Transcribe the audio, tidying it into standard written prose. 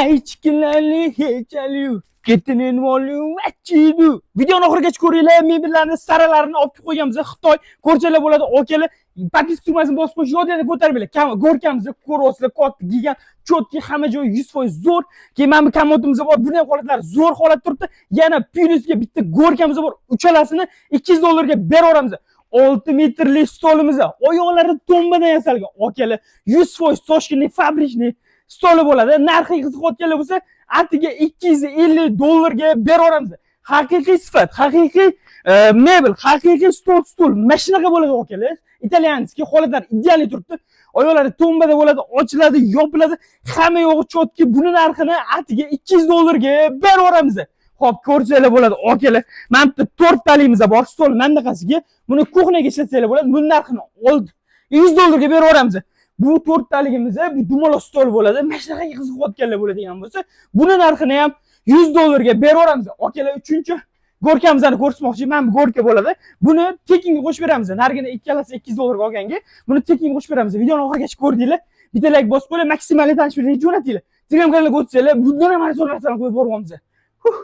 Aychikilali hechali. Videoni oxirigacha ko'ringlar, mebellarni saralarini olib kelib qo'yganmiz. Xitoy ko'rchalar bo'ladi, okalar. Подписка tugmasini bosib qo'yish yodinglardan ko'tarmanglar. Горка mizni ko'ryapsizlar, katta, gigant, чёткий, hamma joyi 100% zo'r. Keyin mana bu komodimiz bor, buni ham holatlari zo'r holat turibdi. Yana plyusga bitta горка miz bor. Uchalasini 200 dollarga beraveramiz. 6 metrli stolimiz, oyoqlari tombadan yasalgan, okalar, 100% Toshkentlik фабричный stoli bo'ladi. Narxiga qiziqayotganlar bo'lsa, atiga 250 dollarga beraveramiz. Haqiqiy sifat, haqiqiy mebel, haqiqiy stol, stul. Mana shunaqa bo'ladi, okalar. Итальянский holatlar идеальный turibdi. Oyoqlari tombada bo'ladi, ochiladi, yopiladi. Hamma yo'g'i чёткий. Buni narxini atiga 200 dollarga beraveramiz. Xo'p, ko'rsanglar bo'ladi, okalar. Mana bitta to'rttaligimiz bor, stol mana bunaqasiga. Buni кухня ga ishlatsanglar bo'ladi. Buni narxini 100 dollarga beraveramiz. Bu to'rttaligimiz, bu dumaloq stol bo'ladi. Mana shunaqaga qiziqayotganlar bo'ladigan bo'lsa, buni narxini ham 100 dollarga beraveramiz. Akalar, uchinchi горка mizni ko'rsatmoqchi. Mana bu горка bo'ladi. Buni tekinga qo'shib beramiz. Narigini ikkalasi 200 dollarga olganga, buni tekinga qo'shib beramiz. Videoni oxirigacha ko'rdinglar. Bitta layk bosib qo'yinglar, maksimal tanish jo'natinglar. Telegram kanaliga o'tsanglar, bundan ham arzon narsalarni qo'yib boryapmiz. Huh.